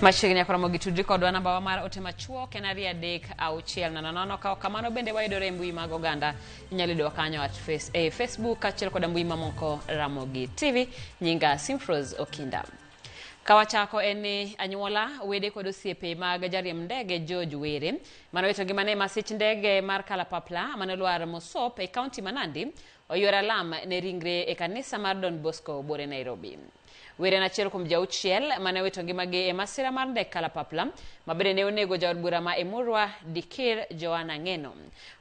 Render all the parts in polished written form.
Machiegni akoromo gi tudri kodwa namba wa mar ote machuok en 23600. Ka ok kamano bende wayudore e mbui mag oganda. Inyalo yudowa kanyo at face, e Facebook kaachiel koda mbui mamoko Ramogi TV. Nyinga Simfrose Okinda. Kawachako en ni anyuola, wede kod osiepe mag jariemb ndege George Were mane owito ngimane e masich ndege mar kalapapla mane olwar Mosop e kaunti ma Nandi oyuoro alam ne ringre e kanisa mar Don Bosco Bore Nairobi. Were en achiel kuom ji auchiel mane owito ngimagi e masira mar ndek kalapapla ma bende ne onego jaod bura ma Emurua Dikir Joanna Ng'eno.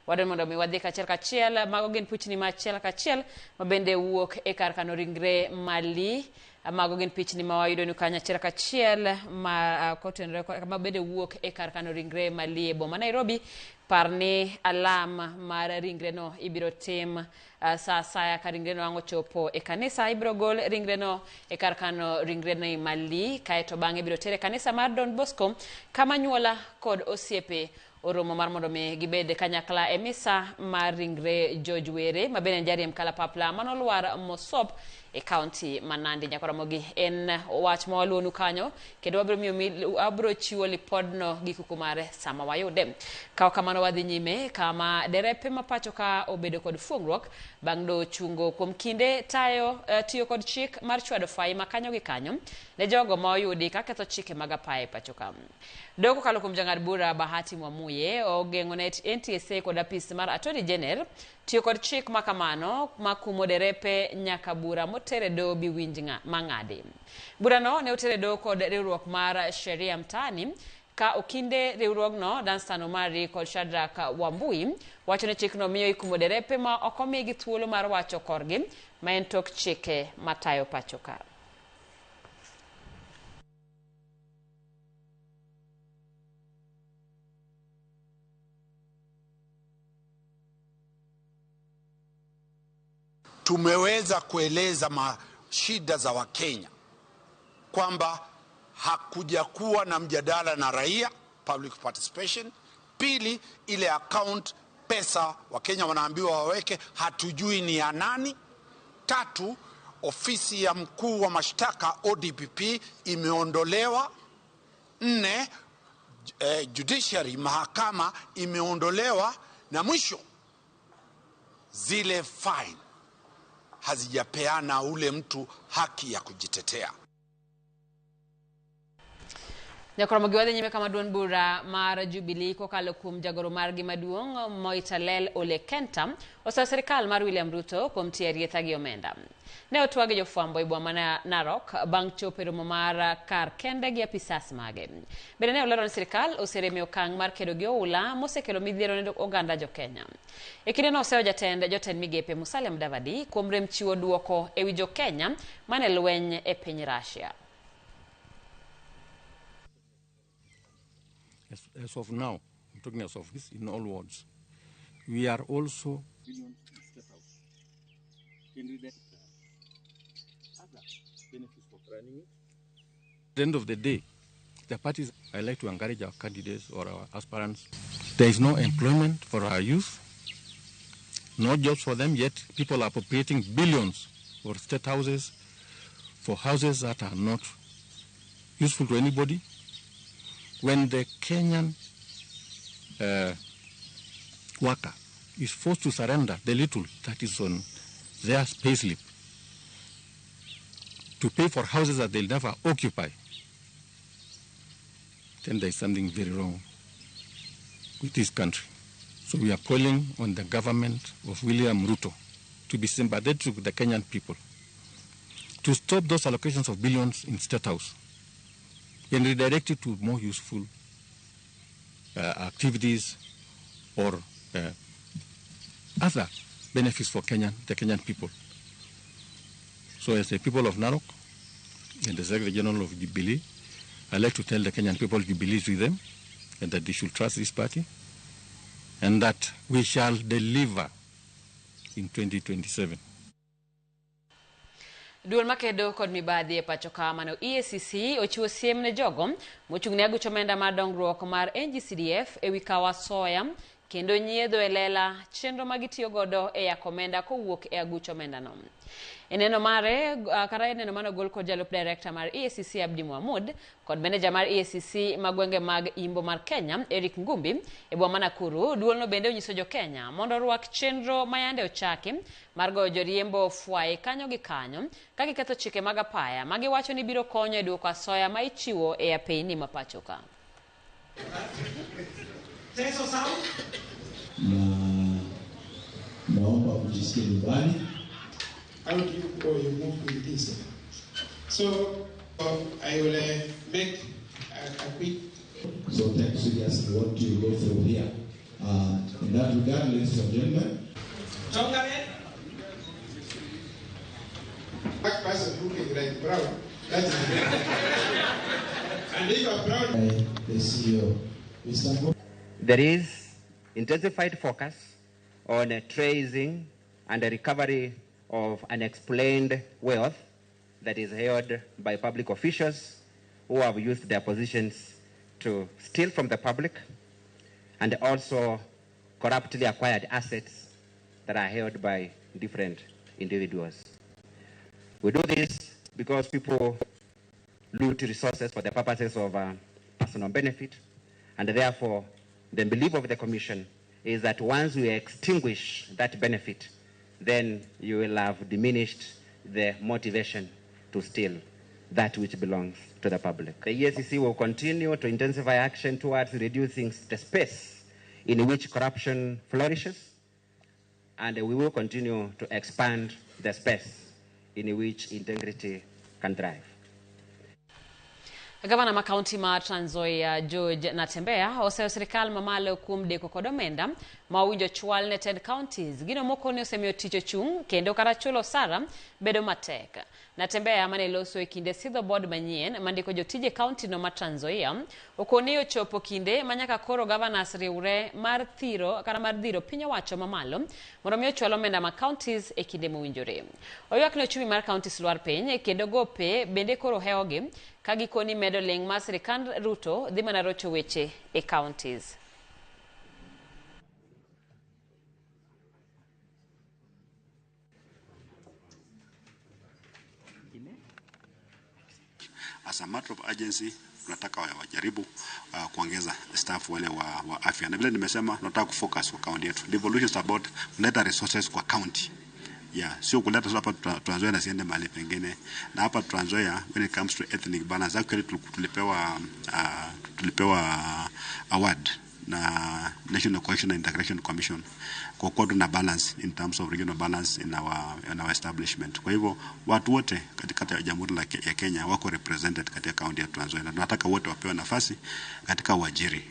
Wadwaro mondo mi wadhi kachiel kachiel, mago gin pichni ma achiel kachiel ma bende wuok e kar kano ringre Mali. Mago gin pichni ma wayudo ni kanyo achiel kachiel ma kotenore ma bende wuok e kar kano ringre Mali e boma Nairobi. Par ni alam mar ringreno ibiro tim sa asaya ka ringreno ang' ochopo e kanisa. Ibiro gol ringreno e kar kano ringreno Mali, kaeto bang'e ibiro tere e kanisa mar Don Bosco kama anyuola kod osiepe oromo mar mondo mi gibed kanyakla e misa mar ringre George Were ma bende en jariemb kalapapla manolwar Mosop e kaunti ma Nandi. Nyakoromogi en wach ma waluonu kanyo kendo wabiro miyo wabiro chiwo lipodno gi kuku mare sama wayude. Ka ok kamano wadhi nyime kama derepe ma pacho ka obedo kod fuong'ruok bang' doho chungo kuom kinde tayo tiyo kod chik mar chwado fai ma kanyo gi kanyo ne jogo ma oyudi ka ketho chike mag apaya e pacho ka. Doho kokalo kuom jang'ad bura Bahati Mwamuye ogeng'o ne NTSA kod apis mar Attorney General tiyo kod chik ma kamano ma kumo derepe nyaka bura moter e doho bi winj mang'adi. Burano ne oter e doho kod riwruok mar Sheria Mtaani ka okinde riwruogno Danstan Omari kod Shadrack Wambui wacho ni chikno miyo ikumo derepe ma ok omigi thuolo mar wacho korgi ma en tok chike matayo pacho ka. Tumeweza kueleza shida za Wakenya kwamba hakuja kuwa na mjadala na raia, public participation. Pili, ile account pesa Wakenya wanaambiwa waweke, hatujui ni ya nani. Tatu, ofisi ya mkuu wa mashtaka ODPP imeondolewa. Nne, judiciary, mahakama imeondolewa. Na mwisho, zile fine hazijapeana ule mtu haki ya kujitetea. Nyakoromogi wadhi nyime kama duond bura mar Jubilee kokalo kuom jagoro margi maduong' Moitalel Ole Kenta osayo sirikal mar William Ruto kuom tiyo rietha gi omenda. Ne otwag gi jofwambo e boma ma Narok bang' chopo e romo mar kar kende gi apisas mage. Bende ne olero ni sirikal oserem e okang' mar kedo gi oula mosekelo midhiero ne oganda jo Kenya. E kindeno oseyo jatend jotend migepe Musalia Mudavadi kuom rem chiwo duoko ewi jo Kenya mane lweny e piny Russia. As of now, I'm talking as of this in all wards, we are also at the end of the day, the parties, I like to encourage our candidates or our aspirants. There is no employment for our youth, no jobs for them, yet people are appropriating billions for state houses, for houses that are not useful to anybody. When the Kenyan worker is forced to surrender the little that is on their payslip to pay for houses that they'll never occupy, then there is something very wrong with this country. So we are calling on the government of William Ruto to be sympathetic with the Kenyan people, to stop those allocations of billions in State House and redirect it to more useful activities or other benefits for the Kenyan people. So as the people of Narok and the Secretary General of Jubilee, I like to tell the Kenyan people Jubilee is with them and that they should trust this party and that we shall deliver in 2027. Duol makedo kod mibadhi e pacho ka mano EACC ochiwo siem ne jogo mochung' ne aguch omenda mar dongruok mar NGCDF ewi kawo asoya kendo nyiedho e lela chenro ma gitiyo godo e yako omenda kowuok e aguch omendano. E neno mare, kata e neno mane ogol kod jalup director mar EACC Abdi Mohamud kod meneja mar EACC ma gwenge mag Imbo mar Kenya Eric Ngumbi e boma ma Nakuru, duolno bende onyiso jo Kenya mondo orwak chenro ma yande ochaki mar goyo joriembo fwaye kanyo gi kanyo ka giketho chike mag apaya ma giwacho ni biro konyo e duoko asoya ma ichiwo e apeyni ma pacho ka. Na naomba mjisikie nyumbani. How do you go, you move with this? So I will make a quick. So take seriously what you go through here. In that regard, ladies and gentlemen. Black person looking like brown, that is great. And if a brown. The CEO, Mr. Go. There is intensified focus on tracing and the recovery of unexplained wealth that is held by public officials who have used their positions to steal from the public and also corruptly acquired assets that are held by different individuals. We do this because people loot resources for the purposes of personal benefit, and therefore the belief of the Commission is that once we extinguish that benefit, then you will have diminished the motivation to steal that which belongs to the public. The EACC will continue to intensify action towards reducing the space in which corruption flourishes, and we will continue to expand the space in which integrity can thrive. Gavana ma kaunti ma Trans Nzoia George Natembeya oseyo sirikal mamalo kuom deko kod omenda ma owinjo chwal ne tend counties. Gino moko ne osemiyo tich ochung' kendo kata chulo osara bedo matek. Natembeya mane loso e kinde sidho board manyien mandiko jotije kaunti no ma Trans Nzoia okoni ochopo kinde ma nyaka koro governors riwre mar thiro kata mar dhiro piny owacho mamalo mondo mi ochwal omenda ma counties e kinde mowinjore. Oywak ni ochumi mar counties lwar piny kendo gope bende koro hewogi ka gikoni medo ling' mar sirikand Ruto dhi mana rocho weche e counties. As a matter of urgency, tunataka wajaribu kuongeza staff wale wa afya. Na vile nimesema tunataka kufocus kwa county yetu. Devolution is about kuleta resources kwa county. Yeah, sio kuleta sio hapa Trans Nzoia na siende mahali pengine. Na hapa Trans Nzoia when it comes to ethnic balance actually tulipewa award na National Cohesion and Integration Commission kwa kuwa tuna balance in terms of regional balance in our establishment. Kwa hivyo watu wote katika Jamhuri ya Kenya wako represented katika county ya Trans Nzoia na tunataka wote wapewe nafasi katika uajiri.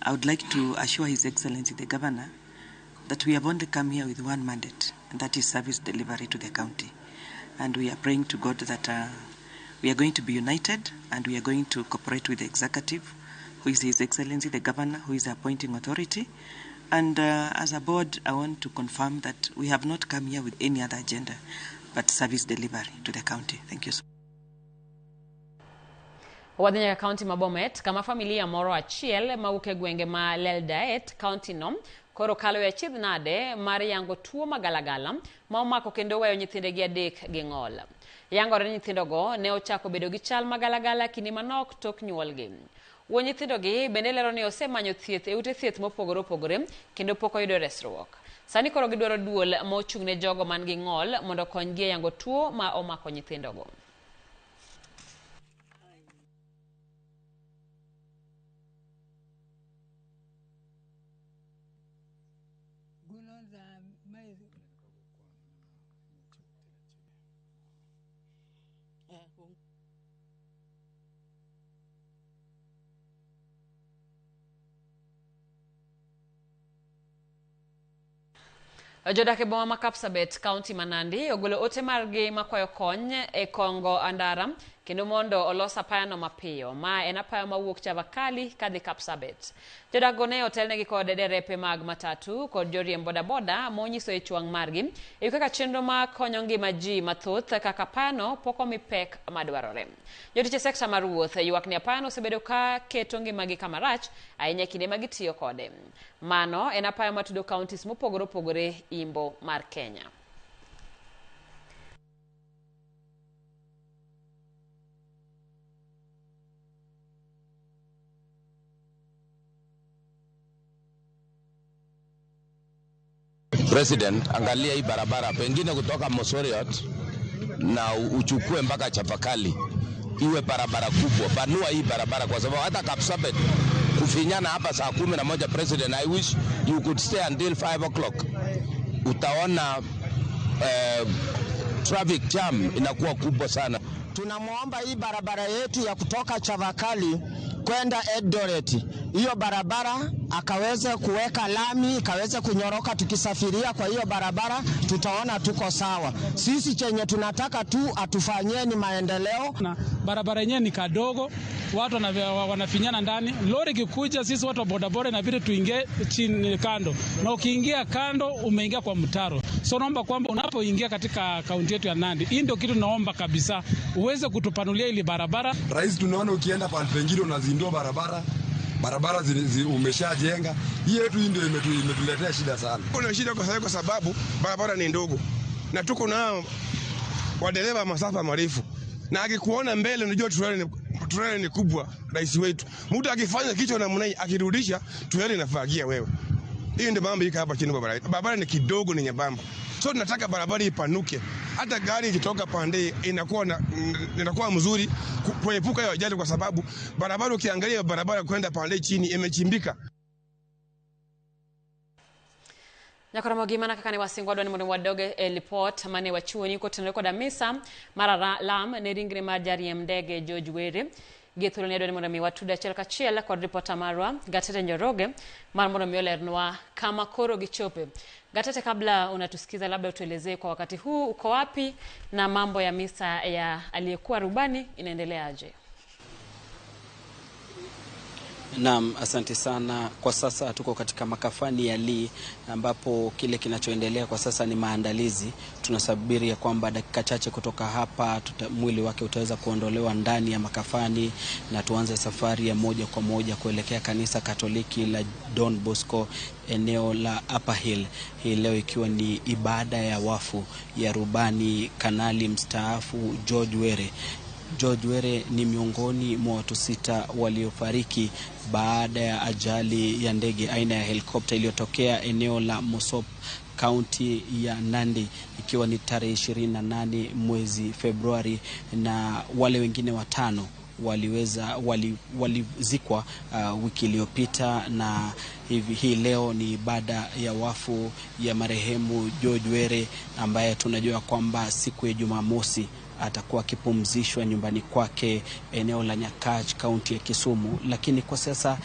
I would like to assure His Excellency the Governor that we have only come here with one mandate, and that is service delivery to the county. And we are praying to God that we are going to be united and we are going to cooperate with the executive, who is His Excellency the Governor, who is the appointing authority. And as a board, I want to confirm that we have not come here with any other agenda but service delivery to the county. Thank you so much. Wadhi nyaka kaunti ma Bomet kama familia moro achiel mawuok e gwenge ma Leldaet kaunti no koro kalo e achiedh nade mar yango tuo magalagala ma omako kendo weyo nyithindegi adek gi ng'ol. Yangore ni nyithindogo ne ochako bedo gi chal magalagala kinde manok tok nyuolgi. Wuon nyithindogi bende lero ni osemanyo thieth e ute thieth mopogore opogore kendo pok oyudo resruok. Sani koro gidwaro duol ma ochung' ne jogo man gi ng'ol mondo okonygi e yango tuo ma omako nyithindogo. Jodak e boma ma Kapsabet, kaunti ma Nandi, ogolo ote margi makwayo kony e kongo andara kendo mondo olos apayano mapiyo. Ma en apaya mawuok Chavakali kadhi Kapsabet. Jodak go ne otelnegi kod derepe mag matatu kod joriemb bodaboda monyiso ich wang' margi e wi kaka chenro ma konyo ngima ji mathoth kaka apayano pok omi pek madwarore. Jotich e sekta mar wuoth ywak ni apayano osebedo ka keto ngimagi kama rach ahinya e kinde ma gitiyo kode. Mano en apaya matudo counties mopogore opogore imbo mar Kenya. President, angalia hii barabara pengine kutoka Mosoriot na uchukue mpaka Chavakali iwe barabara kubwa. Panua hii barabara kwa sababu hata Kapsabet kufinyana hapa saa 11. President, I wish you could stay until 5 o'clock. Utaona traffic jam inakuwa kubwa sana. Tunamwomba hii barabara yetu ya kutoka Chavakali kwenda Eldoret, hiyo barabara akaweze kuweka lami ikaweze kunyoroka. Tukisafiria kwa hiyo barabara tutaona tuko sawa. Sisi chenye tunataka tu atufanyie ni maendeleo. Na barabara yenyewe ni kadogo, watu wanafinyana ndani. Lori kikuja, sisi watu wa bodaboda inabidi tuingie chini kando, na ukiingia kando umeingia kwa mtaro. So naomba kwamba unapoingia katika kaunti yetu ya Nandi, hii ndio kitu naomba kabisa, uweze kutupanulia ili barabara. Rais, tunaona ukienda pale pengine unazindua barabara barabara umeshajenga. Hii yetu hii ndio imetuletea shida sana. Kuna shida kwa sababu barabara ni ndogo na tuko na wadereva masafa marefu, na akikuona mbele, unajua trailer ni kubwa. Rais wetu, mtu akifanya kichwa namna hii, akirudisha trailer inafagia wewe. Hiyo ndio mambo iko hapa chini kwa barabara. Barabara ni kidogo, ni nyembamba, so tunataka barabara ipanuke, hata gari ikitoka pande inakuwa mzuri kuepuka hiyo ajali, kwa sababu barabara, ukiangalia barabara kwenda pande chini imechimbika. Nyakoromogi mana kaka ne wasingo adwa ni mondo wadog e lipot mane wachiwoni kotenore koda misa mar lam ne ringre mar jariemb ndege George Were. Gi thuolo ni adwa ni mondo mi watud achiel kachiel kod ripota marwa Gatete Njoroge mar mondo mi olernwa kama koro gichope. Gatete, kabla unatusikiza, labda utuelezee kwa wakati huu uko wapi na mambo ya misa ya aliyekuwa rubani inaendelea aje? Naam, asante sana. Kwa sasa tuko katika makafani ya Lee ambapo kile kinachoendelea kwa sasa ni maandalizi. Tunasubiri ya kwamba dakika chache kutoka hapa mwili wake utaweza kuondolewa ndani ya makafani na tuanze safari ya moja kwa moja kuelekea kanisa Katoliki la Don Bosco eneo la Upper Hill. Hii leo ikiwa ni ibada ya wafu ya rubani kanali mstaafu George Were. George Were ni miongoni mwa watu 6 waliofariki baada ya ajali ya ndege aina ya helikopta iliyotokea eneo la Mosop, kaunti ya Nandi, ikiwa ni tarehe 28 mwezi Februari, na wale wengine 5 walizikwa wiki iliyopita, na hivi hii leo ni ibada ya wafu ya marehemu George Were ambaye tunajua kwamba siku ya Jumamosi atakuwa akipumzishwa nyumbani kwake eneo la Nyakach, kaunti ya Kisumu. Lakini kwa sasa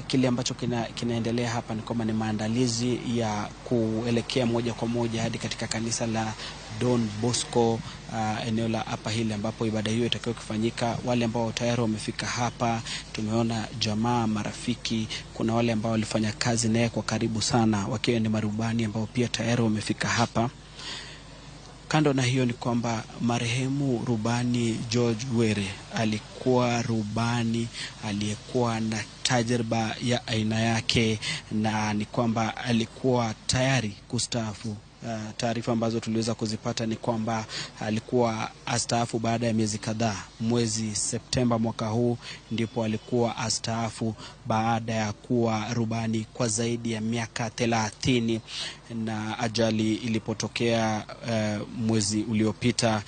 kile ambacho kinaendelea hapa ni kwamba ni maandalizi ya kuelekea moja kwa moja hadi katika kanisa la Don Bosco eneo la Upper Hill ambapo ibada hiyo itakuwa ikifanyika. Wale ambao tayari wamefika hapa, tumeona jamaa, marafiki, kuna wale ambao walifanya kazi naye kwa karibu sana wakiwa ni marubani ambao pia tayari wamefika hapa. Kando na hiyo ni kwamba marehemu rubani George Were alikuwa rubani aliyekuwa na tajriba ya aina yake, na ni kwamba alikuwa tayari kustaafu. Taarifa ambazo tuliweza kuzipata ni kwamba alikuwa astaafu baada ya miezi kadhaa. Mwezi Septemba mwaka huu ndipo alikuwa astaafu baada ya kuwa rubani kwa zaidi ya miaka 30, na ajali ilipotokea mwezi uliopita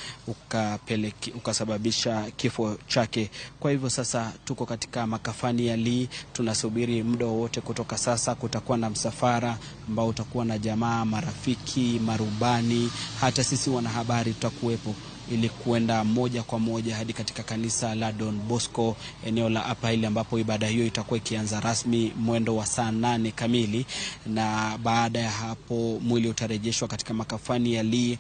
ukasababisha kifo chake. Kwa hivyo sasa tuko katika makafani ya Lee, tunasubiri muda wowote kutoka sasa kutakuwa na msafara ambao utakuwa na jamaa, marafiki, marubani, hata sisi wanahabari tutakuwepo ili kuenda moja kwa moja hadi katika kanisa la Don Bosco eneo la Upper Hill ambapo ibada hiyo itakuwa ikianza rasmi mwendo wa saa 8 kamili, na baada ya hapo mwili utarejeshwa katika makafani ya Lee.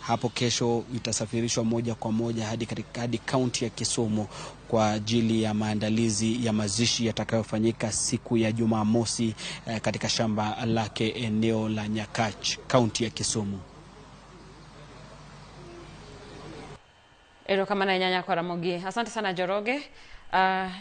Hapo kesho itasafirishwa moja kwa moja hadi kaunti ya Kisumu kwa ajili ya maandalizi ya mazishi yatakayofanyika siku ya Jumamosi katika shamba lake eneo la Nyakach, kaunti ya Kisumu. Erokamano ahinya Nyako Ramogi. Asante sana Njoroge.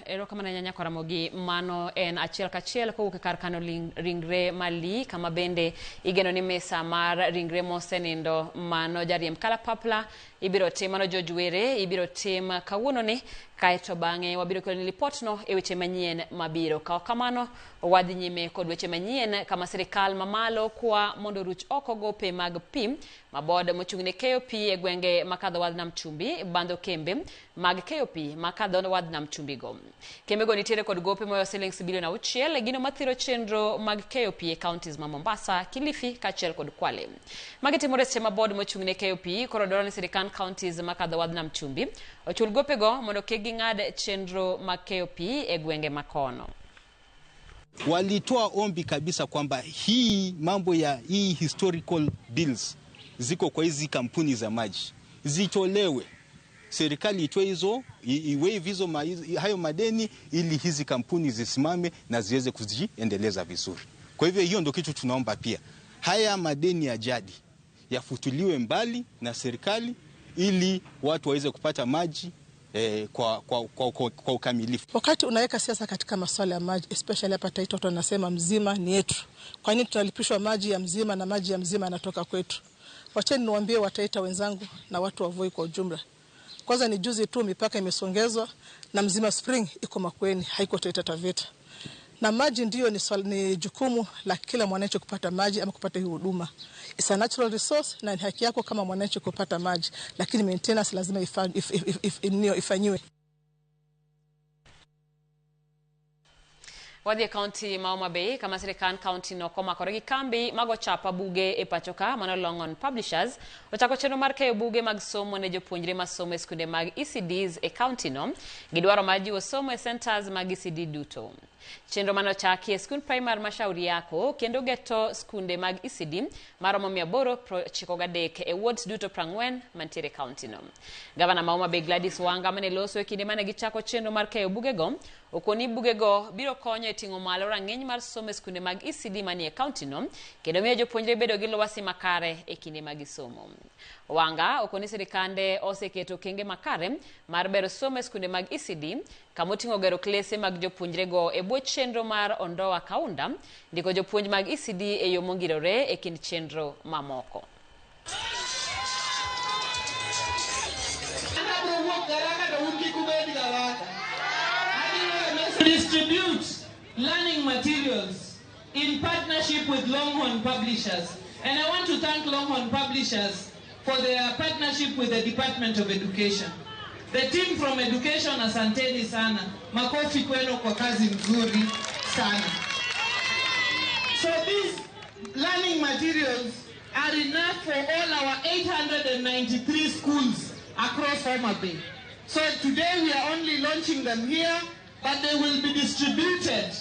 Erokamano ahinya Nyako Ramogi. Mano en achiel kachiel kowuok e kar kano ringre mali kama bende igeno ni mesa mar ringre mosenindo mano jariemb kalapapla ibiro tim mano George Were ibiro tim kawuono ni kaeto bang'e wabiro keloni lipotno e weche manyien mabiro. Ka ok kamano wadhi nyime kod weche manyien kama sirikal mamalo kwa mondo oruch oko gope mag pi ma bod mochung' ne keyo pi e gwenge makadho wadh nam chumbi bandho kembe mag keyo pi makadho wadh nam chumbi go. Kembego nitiere kod gope moyo siling bilion 6 gino mathiro chenro mag keyo pi e counties ma Mombasa, Kilifi kaachiel kod Kwale. Magi timore seche ma bod mochung' ne keyo pi koro dwaro ni sirikand counties makadho wadh nam chumbi ochul gopego mondo kik ging'ad chenro mag keyo pi e gwenge makono. Walitoa ombi kabisa kwamba hii mambo ya hii historical bills ziko kwa hizi kampuni za maji zitolewe, serikali itoe hizo, iwaive hizo hayo madeni ili hizi kampuni zisimame na ziweze kujiendeleza vizuri. Kwa hivyo hiyo ndio kitu tunaomba pia, haya madeni ya jadi yafutuliwe mbali na serikali ili watu waweze kupata maji kwa ukamilifu. Wakati unaweka siasa katika masuala ya maji, especially hapa Taita, watu wanasema mzima ni yetu. Kwa nini tunalipishwa maji ya mzima na maji ya mzima yanatoka kwetu? Wacheni niwaambie Wataita wenzangu na watu wa Voi kwa ujumla. Kwanza ni juzi tu mipaka imesongezwa na Mzima Spring iko Makueni, haiko Taita Taveta. Na maji ndio ni jukumu la kila mwananchi kupata maji ama kupata hii huduma. It's a natural resource na ni haki yako kama mwananchi kupata maji, lakini maintenance lazima ifanyiwe. Wadhi e kaunti ma Homa Bay kama sirikand kaunti no komakore gi kambi mago chapa buge e pacho ka mano Longhorn Publishers ochako chenro mar keyo buge mag somo ne jopuonjre masomo e skunde mag ECDs e kaunti no gidwaro mar jiwo somo e centers mag ECD duto. Chenro mane ochaki e skund primary ma Shauri Yako kendo geto skunde mag ECD maromo 893 e wards duto 40 mantiere e kaunti no. Gavana ma Homa Bay Gladys Wanga mane loso e kinde mane gichako chenro mar keyo bugego okoni bugego biro konyo e ting'o malo rang'iny mar somo e skunde mag ECD manie kaunti no kendo miyo jopuonjre bedo gi lwasi makare e kinde ma gisomo. Wanga okoni sirikande oseketo okenge makare mar bero somo e skunde mag ECD kamoting'o gero klese mag jopuonjrego e bwo chenro mar Ondoa Kaunda, ndiko jopuonj mag ECD e yo mongirore e kind chenro mamoko. Distribute learning materials in partnership with Longhorn Publishers. And I want to thank Longhorn Publishers for their partnership with the Department of Education. The team from Education, asanteni sana. Makofi kwenu kwa kazi mzuri sana. So these learning materials are enough for all our 893 schools across Homa Bay. So today we are only launching them here, but they will be distributed.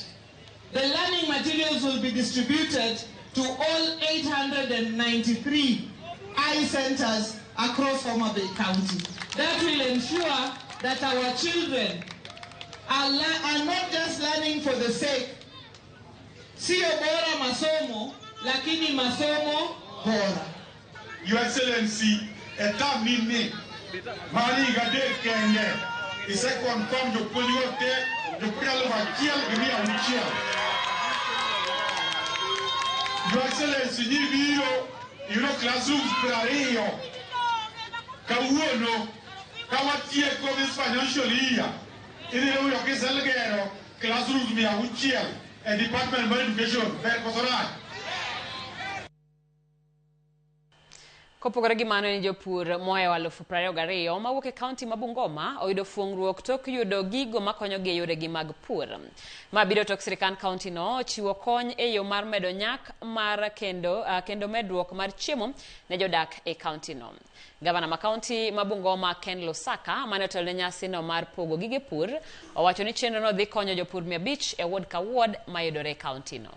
The learning materials will be distributed to all 893 I centers across Homa Bay County. That will ensure that our children are not just learning for the sake, sio bora masomo, lakini masomo bora. Your Excellency, etamini, mali gade kende, ise confirm jopuonj te, jopuonj 1000 gi 600. Your Excellency, nibiro yudo classrooms 20 kawuono kawatieko this financial year idhi yudo kiselgero classrooms 600 e Department of Education. Ber koso rach? Kopogore gi mano ni jopur mohewo 22,000 mawuok e kaunti ma Bungoma oyudo fuong'ruok tok yudo gigo makonyogi e yoregi mag pur. Ma biro tok sirikand kaunti no chiwo kony e yo mar medo nyak mar kendo medruok mar chiemo ne jodak e kaunti no. Gavana ma kaunti ma Bungoma Ken Lusaka mane otelo ne nyasi no mar pogo gige pur owacho ni chenro no dhi konyo jopur 500 e ward ka ward mayudore e kaunti no.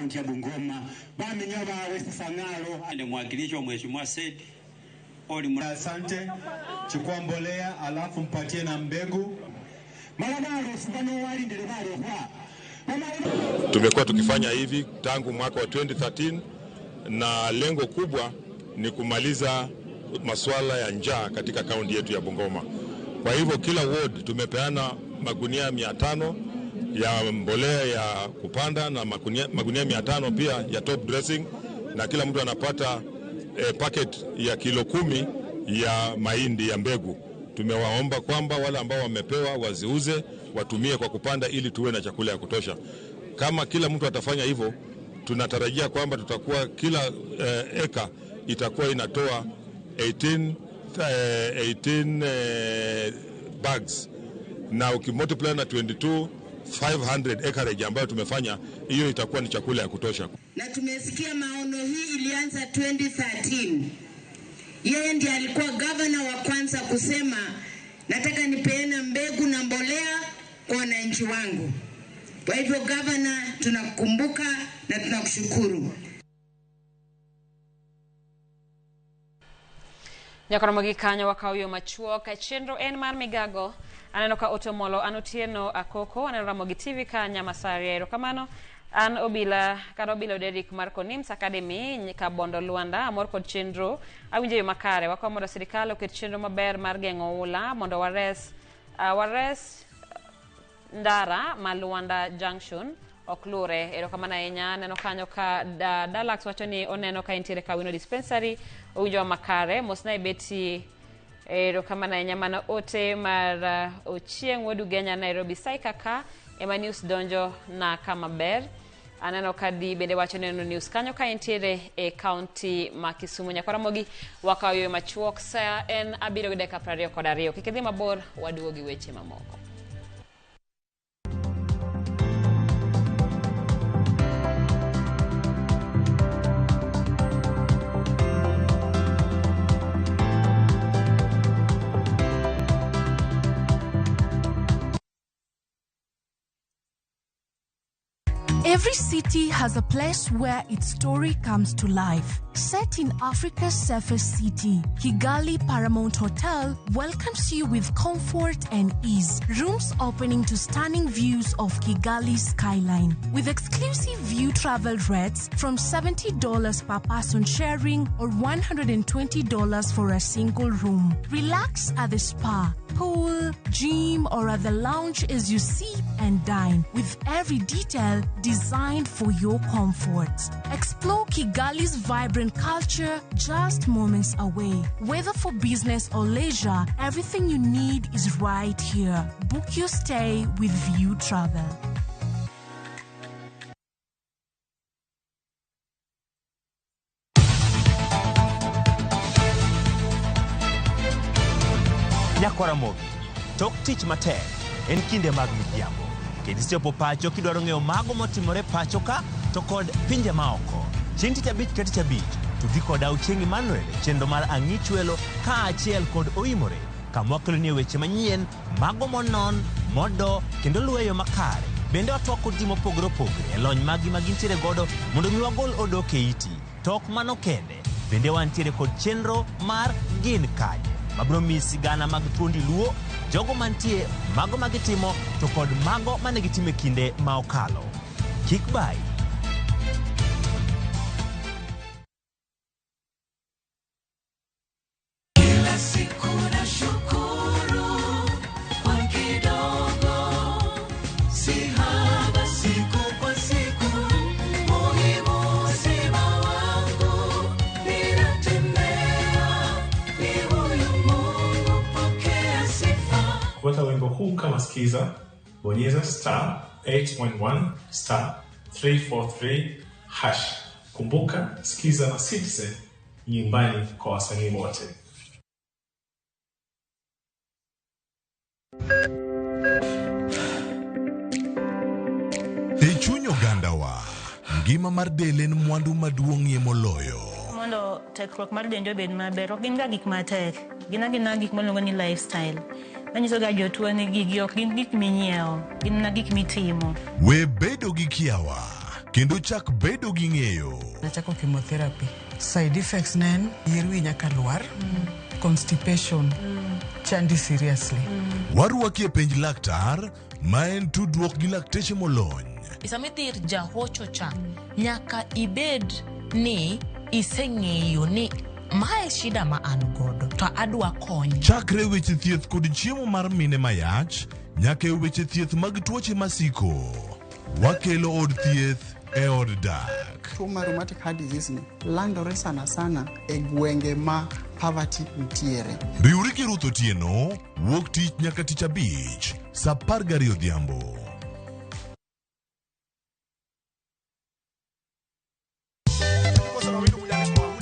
kaunti ya Bungoma bamenya bawe Sang'alo. Ni mwakilishi wa Mheshimiwa Said Oli. Asante, chukua mbolea alafu mpatie na mbegu. Tumekuwa tukifanya hivi tangu mwaka wa 2013 na lengo kubwa ni kumaliza masuala ya njaa katika kaunti yetu ya Bungoma. Kwa hivyo kila ward tumepeana magunia 500 ya mbolea ya kupanda na magunia 500 pia ya top dressing, na kila mtu anapata packet ya kilo 10 ya mahindi ya mbegu. Tumewaomba kwamba wale ambao wamepewa waziuze, watumie kwa kupanda ili tuwe na chakula ya kutosha. Kama kila mtu atafanya hivyo, tunatarajia kwamba tutakuwa kila eka itakuwa inatoa 18 bags, na ukimultiply na 22,500 acreage ambayo tumefanya, hiyo itakuwa ni chakula ya kutosha. Na tumesikia maono hii ilianza 2013. Yeye ndiye alikuwa gavana wa kwanza kusema nataka nipeane mbegu na mbolea kwa wananchi wangu. Kwa hivyo gavana, tunakukumbuka na tunakushukuru. Nyakoromogi kanyo wakaw yo machuok. Chenro en mar migago. Aneno ka Otomolo, an Otieno Akoko, aneno Ramogi TV ka Nyamasaria. Erokamano. An Obila, kata Obila Oderik mar Konims Academy, Kabondo Luanda, amor kod chenro. Awinjo yo makare. Wakwayo mondo sirikal oket chenro maber mar geng'o oula mondo wares ndara ma Luanda Junction ok lure. Erokamano ahinya. Aneno kanyo ka Dalax wacho ni oneno ka entiere Kawino Dispensary. Owinjo makare. Mosna Betty, erokamano ahinya. Mano ote mar Ochieng' Wuod Ugenya Nairobi Saika ka ema news donjo na kama ber. Aneno ka di bende wacho neno news kanyo ka entiere e county ma Kisumu. Nyakwaramogi wakaw yo machuok. Sa en 7:22. Kik idhi mabor, waduogi weche mamoko. Every city has a place where its story comes to life. Set in Africa's safest city, Kigali Paramount Hotel welcomes you with comfort and ease. Rooms opening to stunning views of Kigali's skyline. With exclusive view travel rates from $70 per person sharing or $120 for a single room. Relax at the spa, pool, gym, or at the lounge as you sip and dine, with every detail designed for your comfort. Explore Kigali's vibrant culture just moments away. Whether for business or leisure, everything you need is right here. Book your stay with View Travel. Nyakwaramogi, tok tich matek en kinde mag midhiambo. Kendo isechopo pacho kidwaro ng'eyo mago motimore pacho ka to kod pinje maoko. Chieng' tich abich ka tich abich, tudri koda Ochieng' Emmanuel e chenro mar Ang'ich Welo kaachiel kod Oimore, kama wakeloni weche manyien, mago monon, modo kendo luwo e yo makare. Bende watwak kod ji mopogore opogore e lony maggi ma gintiere godo mondo mi wagol odok e iti. To ok mano kende, bende wantiere kod chenro mar Gin Kanye, mabiro miyi sigana mag thuondi Luo, jogo mantie, mago magitimo to kod mago mane gitimo e kinde ma okalo. Kik bayi. Kila siku nashukuru kwa kidogo, si haba siku kwa siku, muhimu uzima wangu, ninatembea ni huyu Mungu, pokea sifa. Kupata wimbo huu kama skiza, bonyeza star 811 star 343 hash. Kumbuka, skiza na Citizen nyumbani kwa wasanii wote. E chuny ogandawa, ngima mar del en mwandu maduong'ie moloyo. Mondo tekruok mar dendi obed maber, ok gin ga gik matek, gin agina gik miluongo ni lifestyle. Manyiso ga jotuo ni gigi ok gin gik minyiewo, gin mana gik mitimo. We bedo gi kiawa, Kendo chak bedo gi ng'eyo. Nachako chemotherapy. Side effects ne en yier wi nyaka lwar, constipation, chandi seriously. Warwaki e penj laktar ma en tudruok gi lakteche molony. Sama idhi ir jahocho cha, nyaka ibed ni iseng'eyo ni mae shida ma an godo to adwa kony. Chakre weche thieth kod chiemo mar mine mayach nyaka e weche thieth mag tuoche masiko. Wakelo od thieth e od dak. Tuo mar rheumatic heart disease ni landore sana sana e gwenge ma poverty nitiere. Riwri gi Ruth Otieno wuok tich nyaka tich abich saa 12 odhiambo.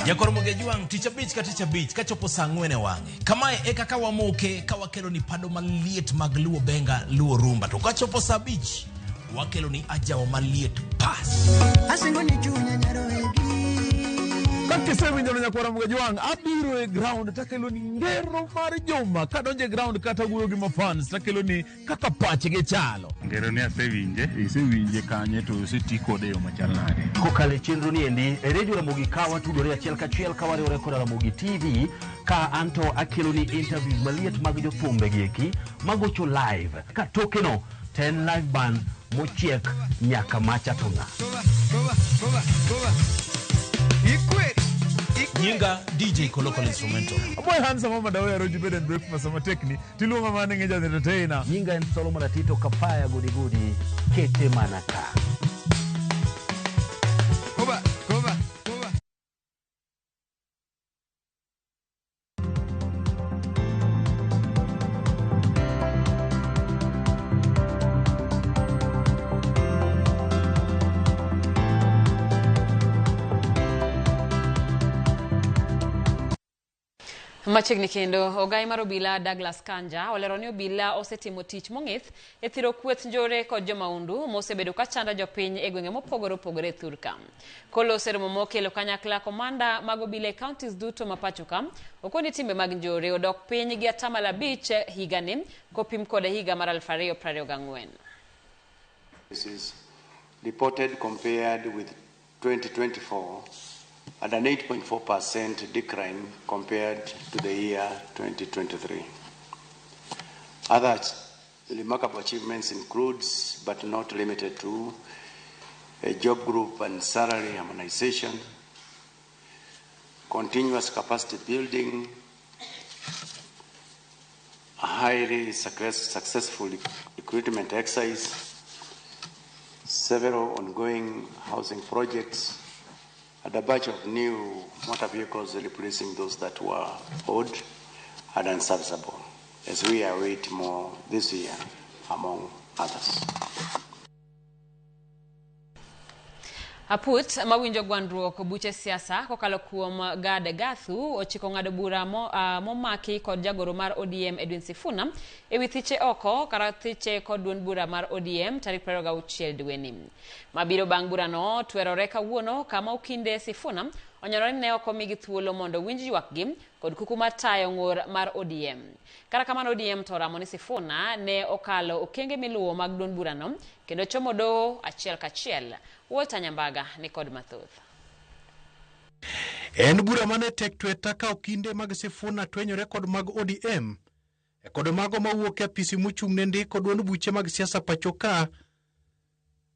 Jakor Mogejwang' tich abich ka tich abich kachopo saa ang'wen e wang'e. Kamae e kaka wamoke ka wakelo ni pado maliet mag Luo Benga, Luo Rumba. To kachopo saa abich wakelo ni ajawa maliet pas. Asingo ni chunya nyaroegi. Kakisewinjo no nyakwara Mugajwang' abiro e ground takelo ni ngero mar juma kadonjo e ground kata wuoyo gi mafans takelo ni kaka pachgi chalo. Ngero ni asewinje. Isewinje kanye to oseti kode e yo machal nade? Kokalo e chenro ni endi e redio Ramogi ka watudore achiel kachiel ka wariwore koda Ramogi TV ka anto akelo ni interviews maliet mag jothumbe gi eki magocho live ka tokeno to en live band mochiek nyaka macha to ng'a. Nyinga DJ Kolokol Instrumental. Aboy handsome mama dawe aroji bed and breakfast sama tekni tiluonga mana ni ng'eja entertainer. Nyinga en Solomon Atito Kapaya gudi gudi kete mana ka. Koba, koba, koba. Machiegni kendo, ogai mar obila Douglas Kanja olero ni obila osetimo tich mong'ith e thiro kweth njore kod jomaundu mosebedo ka chando jopiny e gwenge mopogore opogore e thurka. Koloso e romo mokelo kanyakla komanda mag obila e counties duto ma pacho ka, okoni timbe mag njore odok piny gi 5% higani kopim kod higa mar 2024. This is reported compared with 2024 and an 8.4% decline compared to the year 2023. Other remarkable achievements includes, but not limited to, a job group and salary harmonization, continuous capacity building, a highly successful recruitment exercise, several ongoing housing projects, and a batch of new motor vehicles replacing those that were old and unserviceable, as we await more this year, among others. Aput mawinjo gwandruok buche siasa kokalo kuom Gad Gathu ochiko ng'ado bura momaki kod jagoro mar ODM Edwin Sifuna ewi thiche oko kara thiche kod duond bura mar ODM tarik 26 dweni. Mabiro bang' burano twerore kawuono kama okinde Sifuna onyalo ni ne ok omigi thuolo mondo winj ywakgi kod kuku mar tayo ng'ur mar ODM. Kata kamano ODM to oramo ni Sifuna ne okalo okenge miluwo mag duond burano kendo chomo doho achiel kachiel. Walter Nyambaga ni kod mathoth. En bura mane tek tweta ka okinde mag Sifuna twenyore kod mag ODM e kod mago mawuok e apisi mochung' ne ndiko duond buche mag siasa pacho ka.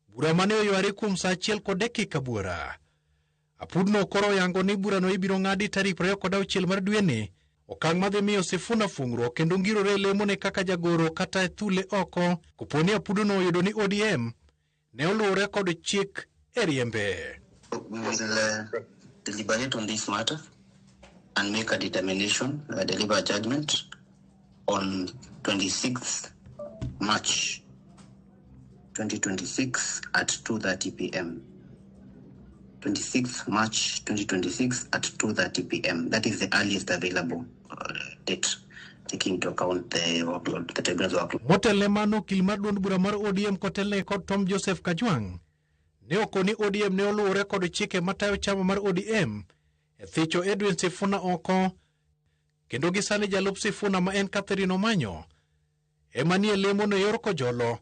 Bura mane oyware kuom saa achiel kod dakika buora. Apudno koro oyango ni burano ibiro ng'adi tarik 26 mar dweni, okang' madhi miyo Sifuna fung'ruok kendo ngirore e lemone kaka jagoro kata thule oko koponi apudono oyudo ni ODM ne oluwore kod chik e riembe. We will deliberate on this matter and make a determination, deliver a judgment on 26th March 2026 at 2:30 p.m. 26th March 2026 at 2:30 p.m. That is the earliest available date, taking into account the workload, the tribunal's workload. Motelo mano okil mar duond bura mar ODM kotelne kod Tom Joseph Kajwang' ne okoni ODM ne oluwore kod chike matayo chama mar ODM e thicho Edwin Sifuna oko kendo gi sani jalup Sifuna ma en Catherine Omanyo ema nie lemo no yor kojolo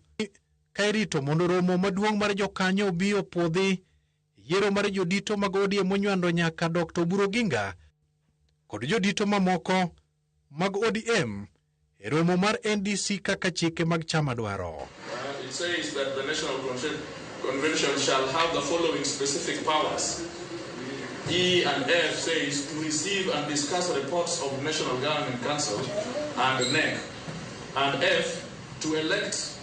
ka irito mondo romo maduong' mar jokanyo obi opuodhi yiero mar jodito mag ODM monywando nyaka Dr. Oburu Oginga kod jodito mamoko mag ODM e romo mar NDC kaka chike mag chama dwaro. It says that the National Convention shall have the following specific powers. E and F says to receive and discuss reports of National Governing Council and NEC. And F, to elect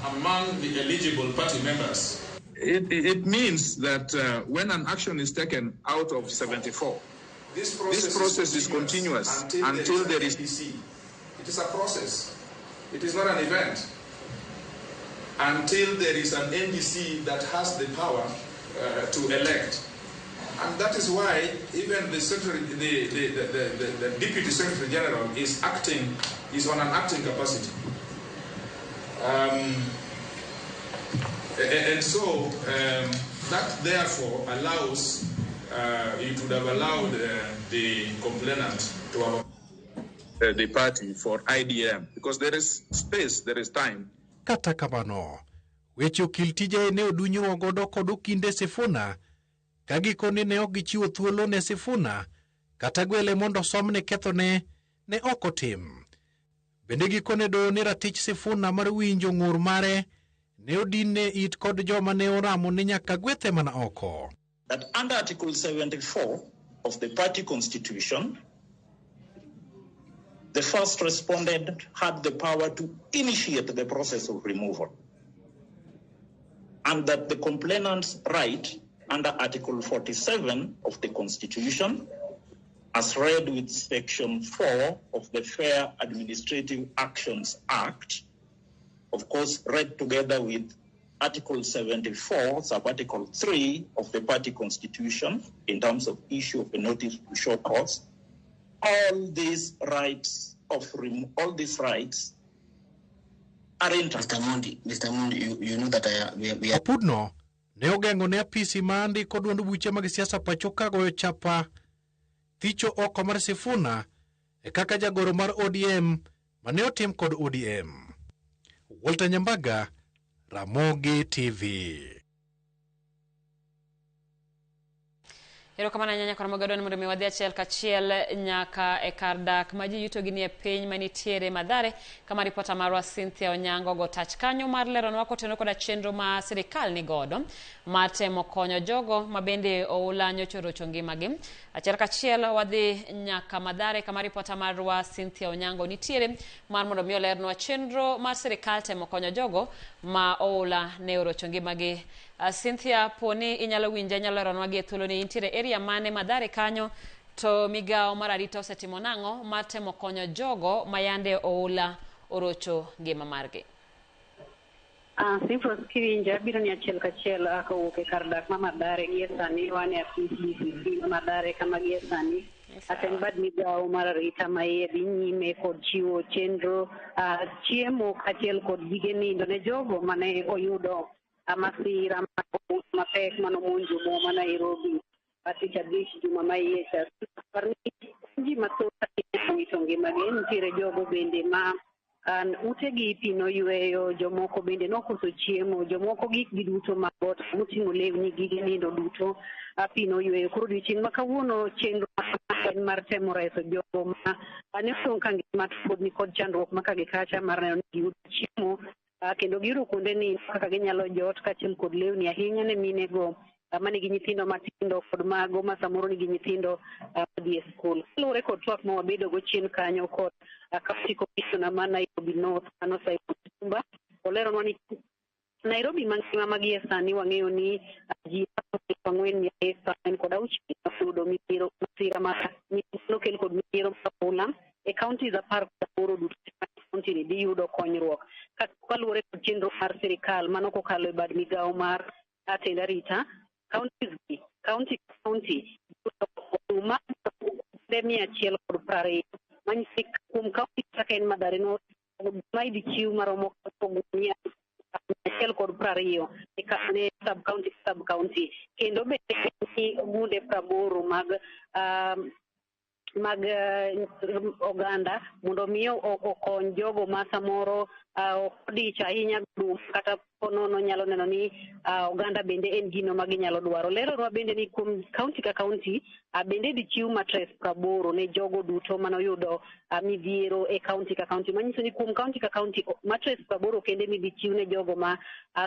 among the eligible party members. It means that when an action is taken out of 74, This this process is continuous until there is NDC. It is a process. It is not an event. Until there is an NDC that has the power to elect. And that is why even the secretary, the deputy secretary general is acting, is on an acting capacity. And so that therefore allows, it would have allowed the complainant to have the party for IDM because there is space, there is time. Kata kamano, weche okil tije ne odunyruok godo kod okinde Sifuna ka gikone ne ok gichiwo thuolo ne Sifuna kata gwele mondo osomne kethone ne ok otim. Bende gikone doho ni ratich Sifuna mar winjo ng'ur mare ne odinne it kod joma ne oramo ni nyaka gwethe mana oko. That under Article 74 of the party constitution, the first respondent had the power to initiate the process of removal, and that the complainant's right under Article 47 of the Constitution, as read with Section 4 of the Fair Administrative Actions Act, of course, read together with Article 74, Sub-Article 3 of the Party Constitution, in terms of issue of a notice to show cause, all these rights are intact. Mr. Mondi, Mr. Mondi, you know that we are Apudno ne ogeng'o ne apisi ma ndiko duond buche mag siasa pacho ka goyo chapa thicho oko mar Sifuna e kaka jagoro mar ODM mane otim kod ODM. Walter Nyambaga, Ramogi TV. Erokamano ahinya nyakora Mogadoni mondo mi wadhi achiel kachiel nyaka e kar dak ma ji yuto gi e piny manitiere Mathare, kama ripota marwa Cynthia Onyango go tach kanyo mar leronwa kotenore koda chenro ma sirikal ni godo mar temo konyo jogo ma bende oula nyocha orocho ngimagi. Achiel kachiel wadhi nyaka Mathare kama ripota marwa Cynthia Onyango nitiere mar mondo mi olernwa chenro mar sirikal temo konyo jogo ma oula ne orocho ngimagi. Cynthia, poni inyalo winja, inyalo leronwa gi e thuolo ni intiere area mane Mathare kanyo, to migawo mar arita osetimo nang'o mar temo konyo jogo ma yande oula orocho ngima margi? Simfros, kiwinja abiro ni achiel kachiel kowuok e kar dak ma Mathare. Gie sani wan e apis DCC ma Mathare, kama gie sani atend bad migawo mar arita ma iye dhi nyime kod chiwo chenro chiemo kaachiel kod gige nindo ne jogo mane oyudo masira mapek manomonjo boma ma Nairobi tich abich juma ma iye cha. Par ni ji mathoth ahinya owito ngimagi. Nitiere jogo bende ma an utegi pi noyweyo, jomoko bende nokoso chiemo, jomoko gikgi duto mag ot moting'o lewni, gige nindo duto pi noyweyo. Koro odiochieng' ma kawuono chenro en mar temo reso jogo ma ne odong' ka ngima to pod nikod chandruok ma ka gi kacha mar neno ni giyudo chiemo kendo giyudo kuonde nindo kaka ginyalo jot kaachiel kod lewni, ahinya ne minego manigi nyithindo matindo kod mago ma samoro nigi nyithindo madhi e skul. Kaluwore kod twak ma wabedo go chien kanyo kod county commissioner ma Nairobi North, mano Simon Tumba, oleronwa ni Nairobi mangima ma gie sani wang'eyo ni ji 4,346 oyudo midhiero masira ma nokel kod midhiero mar oula e counties 18 duto. County ni dhi yudo konyruok kaluwore kod chenro mar sirikal mano kokalo e bad migawo mar atend arita. Counties gi, county ka county, oduma 120, manyiso ni kuom county kaka en Mathare North, oduma idhi chiw maromo gunia 120 ne sub county ka sub county, kendo bende ni gunde 80 mag Mag oganda mondo mi okony jogo ma samoro ok odich ahinya dum kata ponono nyalo neno ni oganda bende en gino ma ginyalo dwaro. Leronwa bende ni kuom kaunti ka kaunti bende idhi chiw matres 80 ne jogo duto manoyudo midhiero e kaunti ka kaunti, manyiso ni kuom kaunti ka kaunti matres 80 kende midhi chiw ne jogo ma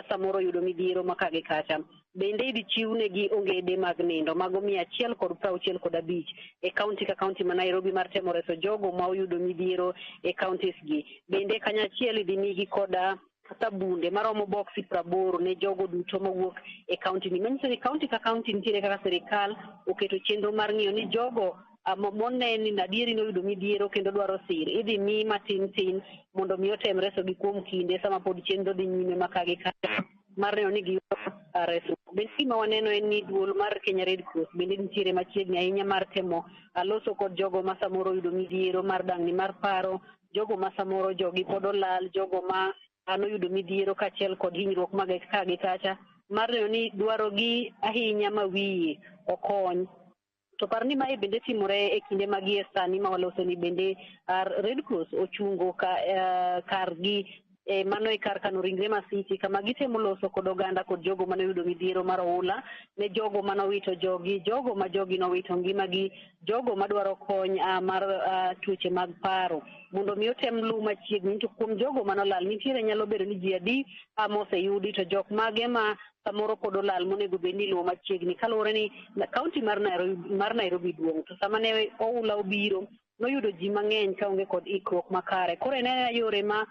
samoro oyudo midhiero ma ka gi kacha. Bende idhi chiw negi ongede mag nindo mago 165 e kaunti ka kaunti ma Nairobi mar temo reso jogo ma oyudo midhiero e counties gi. Bende kanyachiel idhi migi koda sabunde maromo boksi 80 ne jogo duto mawuok e kaunti ni. Manyiso ni kaunti ka kaunti nitiere kaka sirikal oketo chenro mar ng'iyo ni jogo moneni ni adieri noyudo midhiero kendo dwaro sir idhi mi matin tin mondo mi otem resogi kuom kinde sama pod chenro dhi nyime ma ka gi kacha mar neno ni giyudo resruok. Bende gima waneno en ni duol mar Kenya Red Cross bende nitiere machiegni ahinya mar temo loso kod jogo ma samoro oyudo midhiero mar dang'ni mar paro, jogo ma samoro jogi pod olal, jogo ma noyudo midhiero kaachiel kod hinyruok mag ka gi kacha mar neno ni dwarogi ahinya ma wiye okony. To par ni mae bende timore e kinde ma gie sani ma waloso ni bende Red Cross ochungo kargi mano e kar kano ringre Masiti kama gitemo loso kod oganda kod jogo manoyudo midhiero mar oula ne jogo manowito jogi, jogo ma jogi nowito ngimagi, jogo madwaro kony mar tuoche mag paro mondo mi otem luw machiegni. To kuom jogo manolal nitiere nyalo bedo ni ji adi moseyudi to jok mage ma samoro pod olal monego bed ni iluwo machiegni kaluwore ni kaunti mar Nairobi duong' to sama ne oula obiro noyudo ji mang'eny kaonge kod ikruok makare. Koro en aena yore ma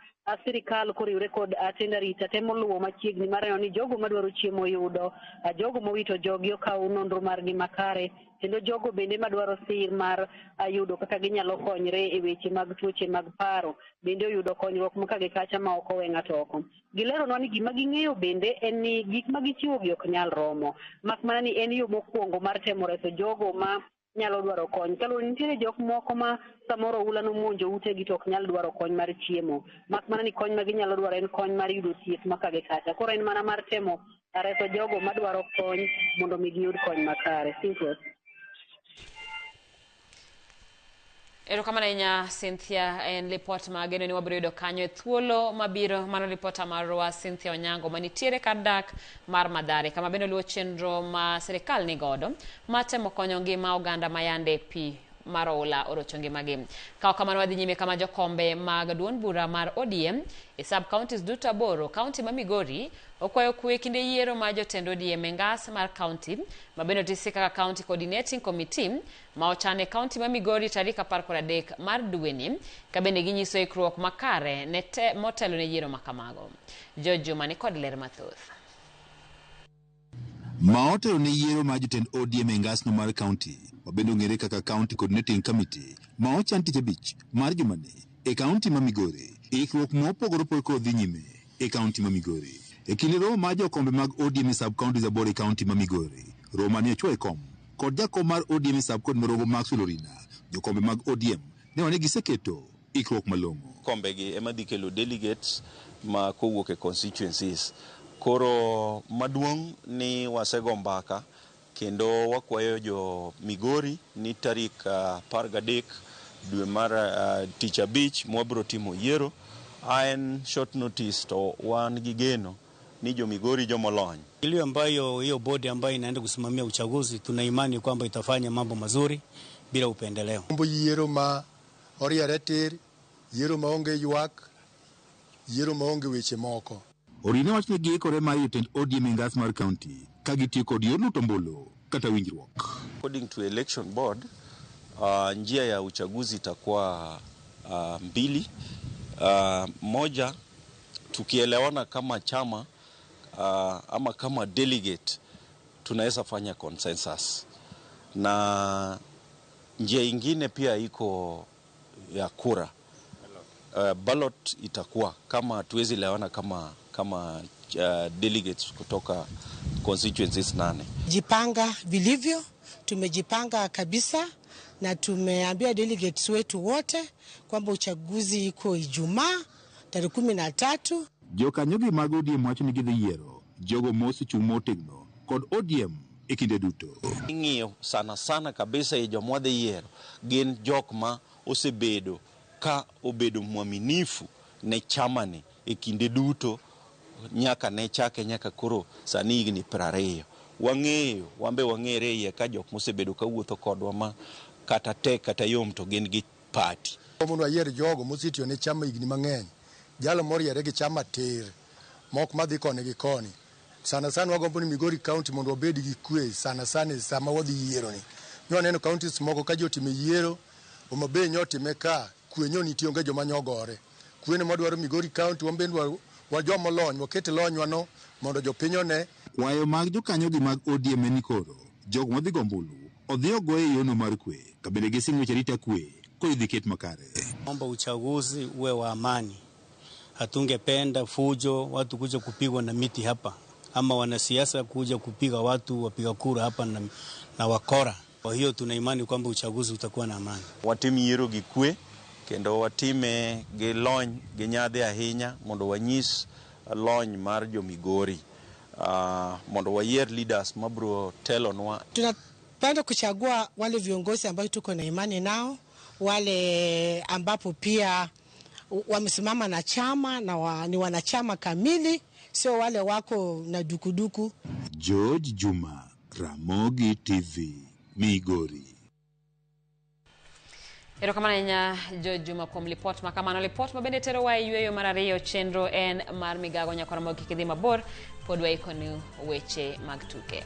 sirikal koriwre kod tend arita temo luwo machiegni mar neno ni jogo madwaro chiemo oyudo, jogo mowito jogi okaw nonro margi makare, kendo jogo bende madwaro sir mar yudo kaka ginyalo konyre e weche mag tuoche mag paro bende oyudo konyruok ma ka gi kacha ma ok owe ng'ato oko. Gileronwa ni gima ging'eyo bende en ni gik ma gichiwogi ok nyal romo, mak mana ni en yo mokwongo mar temo reso jogo ma nyalo dwaro kony. Kaluwore ni nitiere jok moko ma samoro oula nomonjo utegi to ok nyal dwaro kony mar chiemo, mak mana ni kony ma ginyalo dwaro en kony mar yudo thieth ma ka gi kacha. Koro en mana mar temo reso jogo madwaro kony mondo mi giyud kony makare. Simple. Erokamano ahinya Cynthia, en lipot ma ageno ni wabiro yudo kanyo e thuolo mabiro. Mano lipota marwa Cynthia Onyango manitiere kar dak mar Mathare kama bende luwo chenro ma sirikal ni godo ma temo konyo ngima oganda ma yande pi mar oula orocho ngimagi. Ka ok kamano wadhi nyime kama jokombe mag duond bura mar ODM e sub counties duto 8 kaunti ma Migori okwayo kwe kinde yiero ma jotend ODM e ngas mar kaunti ma bende otisi kaka County Coordinating Committee ma ochan e kaunti ma Migori tarik 13 mar dweni ka bende ginyiso ikruok makare ne motelo ne yiero ma kamago. George Juma ni kod ler mathoth. Ma otelo ne yiero mar jotend ODM e ngasno mar kaunti ma bende ong'ere kaka County Coordinating Committee ma ochan tich abich mar jumani e kaunti ma Migori. Ikruok mopogore opogore koro dhi nyime e kaunti ma Migori. E kinde romo mar jokombe mag ODM e sub counties 8 e kaunti ma Migori, romo mane ochwo e kom kod jakom mar ODM e sub county Morongo Maxwell Orina, jokombe mag ODM ne wane giseketo ikruok malong'o. Kombegi ema dhi kelo delegates ma kowuok e constituencies. Koro maduong' ni wasego mbaka kendo wakwayo jo Migori ni tarik 13 dwe mar tich abich mwabiro timo yiero. En short notice to wan gi geno ni jo Migori jomolony. Ile ambayo hiyo bodi ambayo inaenda kusimamia uchaguzi tuna imani kwamba itafanya mambo mazuri bila upendeleo. Mambo yiero ma oriere tir, yiero maonge ywak, yiero maonge weche moko. Orine wach ni giikore mar jotend ODM e ngas mar kaunti ka gitiyo kod yor luto ombulu kata winjruok. According to election board, njia ya uchaguzi itakuwa mbili. Moja, tukielewana kama chama ama kama delegate tunaweza fanya consensus. Na njia ingine pia iko ya kura. Ballot itakuwa kama hatuwezi elewana kama delegates kutoka constituencies 8. Jipanga vilivyo, tumejipanga kabisa na tumeambia delegates wetu wote kwamba uchaguzi iko Ijumaa tarehe 13. Jokanyogi mag ODM wacho ni gidhi yiero jogo mosechung' motegno kod ODM e kinde duto. Ing'iyo sana sana kabisa e joma wadhi yiero gin jok ma osebedo ka obedo mwaminifu ne chamani e kinde duto nyaka ne chake nyaka koro sani higni 20. Wang'eyo, wan be wang'ere iye ka jok mosebedo ka wuotho kodwa ma kata tek kata yom to gin gi party. Mondo wayier jogo mosetiyo ne chama higni mang'eny, jalo moriere gi chama tir, mok madhi koni gi koni. Sana sana wagombo ni Migori County mondo wabed gi kwe sana sana e sama wadhi yiero ni. Nyo waneno counties moko ka ji otime yiero, Homa Bay nyo otime ka, kwe nyo nitie onge joma nyogore. Kwe ne mwadwaro Migori County, wan bende wa joma olony, waket lonywa no mondo jopiny one. Kwayo mag jokanyogi mag ODM en ni koro jogo madhi go ombulu odhi ogoye e yono mar kwe ka bende gisin weche arita kwe koro idhi ket makare. Omba uchaguzi uwe wa amani. Hatungependa fujo, watu kuja kupigwa na miti hapa ama wanasiasa kuja kupiga watu wapiga kura hapa na wakora. Kwa hiyo tuna imani kwamba uchaguzi utakuwa na amani. Watim yiero gi kwe kendo watime gi lony gi nyadhi ahinya mondo wanyis lony mar jo Migori mondo wayier leaders mabiro telonwa. Tunapenda kuchagua wale viongozi ambao tuko na imani nao, wale ambapo pia wamesimama na chama na ni wanachama kamili, sio wale wako na dukuduku. George Juma, Ramogi TV, Migori. Erokamano ahinya George Juma kuom lipot ma kamano. Lipot ma bende terowa e yweyo mar ariyo chenro en mar migago nyakwar Ramogi kik idhi mabor pod waikoni weche mag tuke.